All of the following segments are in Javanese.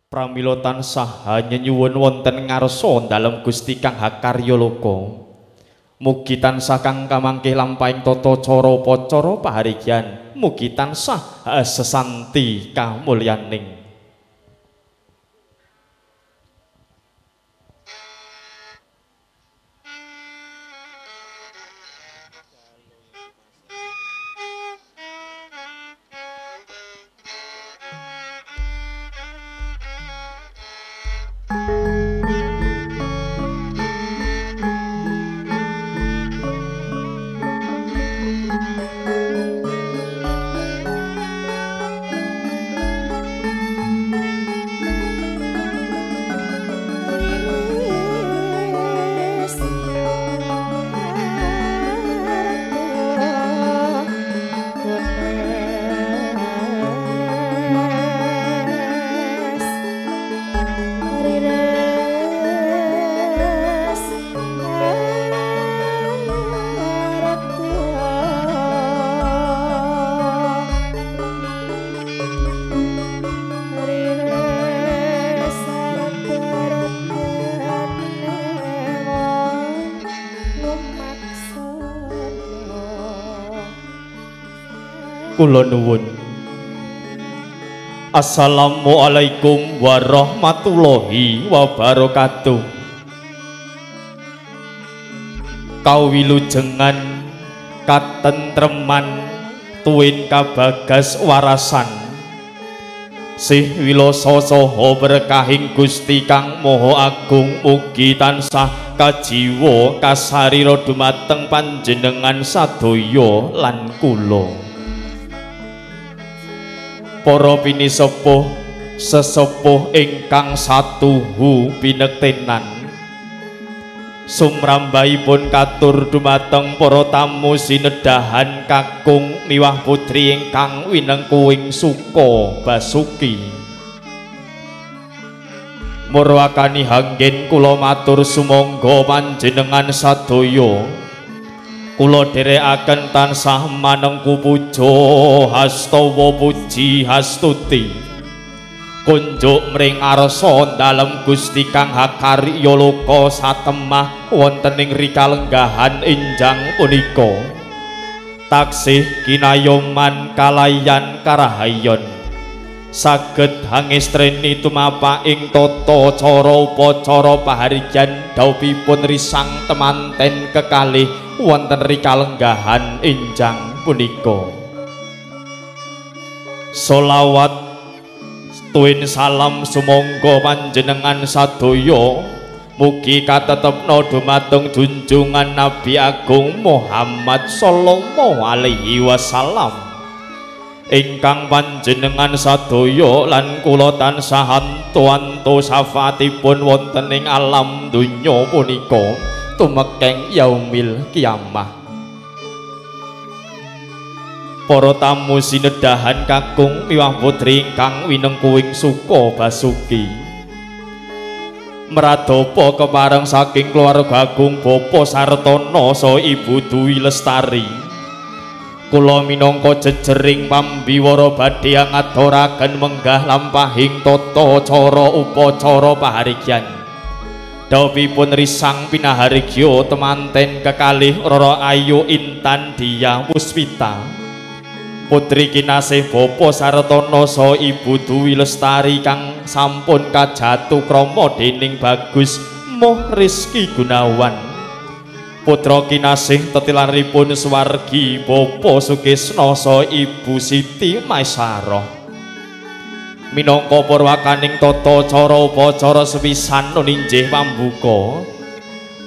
Pramila tansah nyenyuwun wonten ngarsa dalem Gusti kang hakarya loka. Mugi tansah kang kamangke lampahing tata cara upacara paharigyan, mugi tansah sesanti kamulyaning. Kula nuwun. Assalamualaikum warahmatullahi wabarakatuh. Kawilujengan katentreman tuwin kabagas warasan. Sih wilasa saha berkahing Gusti Kang Maha Agung mugi tansah kajiwa kasarira dumateng panjenengan sadaya lan kula. Para pinisepuh sesepuh ingkang satuhu pinektenan, sumrambahipun katur dumateng para tamu sinedahan kakung miwah putri ingkang winengkuing suka basuki. Murwakani hanggen kula matur sumangga panjenengan sadaya. Kula dherekaken tansah manengku puja hastawa puji hastuti kunjuk mring arsa dalem Gusti kang hakarya loka satemah wonten ing rikalenggahan enjang punika taksih kinayoman kalayan karahayon saged hangestreni tumapa ing tata cara upacara paharigyan dhawuhipun risang temanten kekalih wonten rikalenggahan enjang punika. Solawat tuwin salam sumangga panjenengan sadaya mugi katetepna dumateng junjungan Nabi Agung Muhammad sallallahu alaihi wasallam ingkang panjenengan sadaya lan kula tansah antu-antu syafaatipun wonten ing alam donya punika tumekeng yaumil kiamah. Para tamu sinedahan kakung miwah putri ingkang winengkuing suka basuki, mradapa kepareng saking keluarga agung Bapak Sartono saha Ibu Dwi Lestari, kula minangka jejering pambiwara badhe ngaturaken menggah lampahing tata cara upacara paharigyan dhawuhipun risang pinaharigya temanten kekalih Roro Ayu Intan Diah Puspita putri kinasih Bapak Sartono saha Ibu Dwi Lestari kang sampun kajatu krama dening Bagus Moh Rizky Gunawan putra kinasih tetilaripun swargi Bapak Sukisno saha Ibu Siti Maisaroh. Minangka purwakaning tata cara upacara sepisan nuninjih pambuka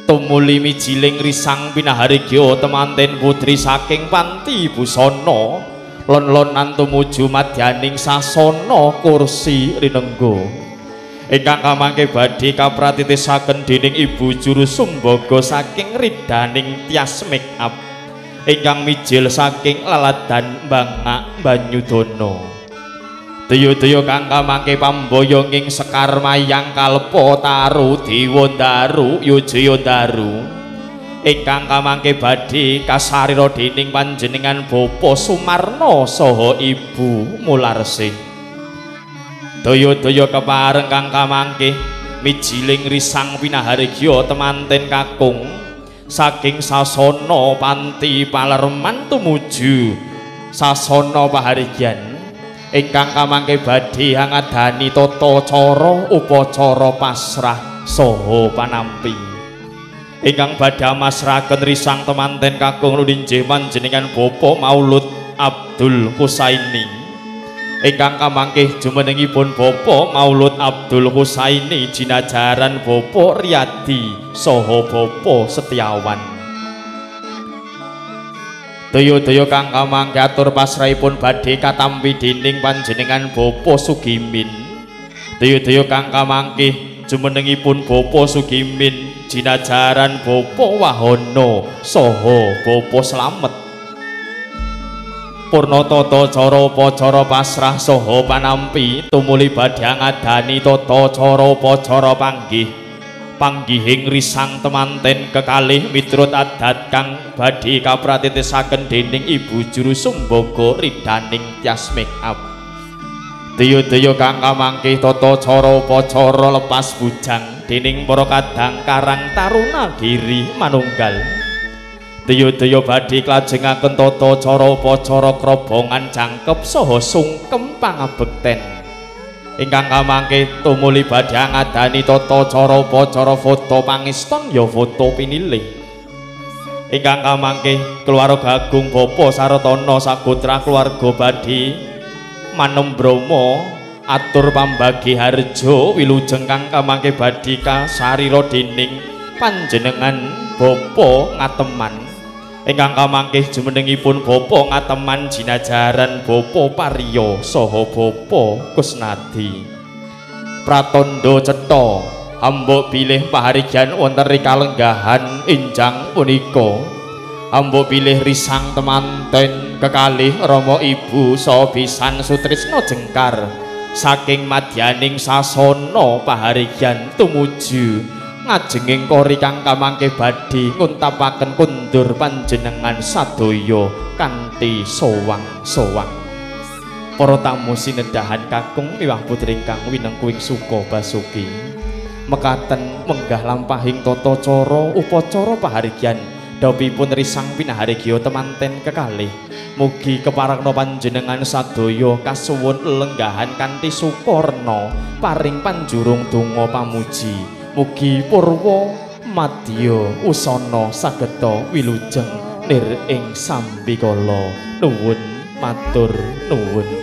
tumuli mijiling risang pinaharigya temanten putri saking panti busana lon-lonan tumuju madyaning sasana kursi rinengga ingkang kamangke badhe kapratitisaken dening Ibu Juru Sumbaga saking ridaning Tias Make Up ingkang mijil saking laladan Bangak Banyudana. Deya-deya kang kamangke pamboyong ing sekar mayang kalpa taru dewa daru yujaya daru ingkang kamangke badhe kasarira dening panjenengan Bapak Sumarno saha Ibu Mularsih. Daya-daya kepareng kang kamangkih mijiling risang pinahargya temanten kakung saking sasana panti palerman tumuju sasana pahargyan ingkang kamangke badhe angadani tata cara upacara pasrah saha panampi. Ingkang badhe masrahaken risang temanten kakung nuninjih panjenengan Bapak Maulud Abdul Husaini. Ingkang kamangkih jumenengipun Bapak Maulud Abdul Husaini jinajaran Bapak Riyadi saha Bapak Setiawan. Daya-daya kang kamangke atur pasrahipun badhe katampi dening panjenengan Bapak Sugimin. Daya-daya kang kamangkih jumenengipun Bapak Sugimin jinajaran Bapak Wahono saha Bapak Slamet. Purna tata cara upacara pasrah saha panampi tumuli badhe ngadani tata cara upacara panggih. Panggihing risang temanten kekalih miturut adat kang badhe kapratitisaken dening Ibu Juru Sumbaga Ridaning Tyas Make Up. Daya-daya kang kamangkih tata cara upacara lepas bujang dening para kadang Karang Taruna Giri Manunggal. Daya-daya badhe klajengaken tata cara upacara krobongan jangkep saha sungkem pangabekten. Ingkang kamangke tumuli badhe ngadani tata cara upacara foto pangiston ya foto pinilih. Ingkang kamangke keluarga agung Bapak Sartana sagotra keluarga badhe manembrama atur pambagi harja wilujeng kang kamangke badhe kasarira dening panjenengan Bapak Ngateman. Ingkang kamangkih jumenengipun Bapak Ngateman jinajaran Bapak Paryo saha Bapak Kusnadi. Pratandha cetha hamba bilih pahargyan wonten ing kalenggahan enjang punika. Hamba bilih risang temanten kekalih rama ibu saha bisan sutrisna jengkar saking madyaning sasana pahargyan tumuju ngajenging kori kang kamangke badhe nguntapaken kundur panjenengan sadaya kanthi sowang-sowang. Para tamu sinedahan kakung miwah putri ingkang winengkuing suka basuki mekaten menggah lampahing tata cara upacara pahargyan dhawuhipun risang pinahargya temanten kekalih. Mugi keparengna panjenengan sadaya kasuwun lenggahan kanthi sukarna paring panjurung donga pamuji. Mugi purwa madya usana sageta wilujeng nir ing sambikala. Nuwun matur nuwun.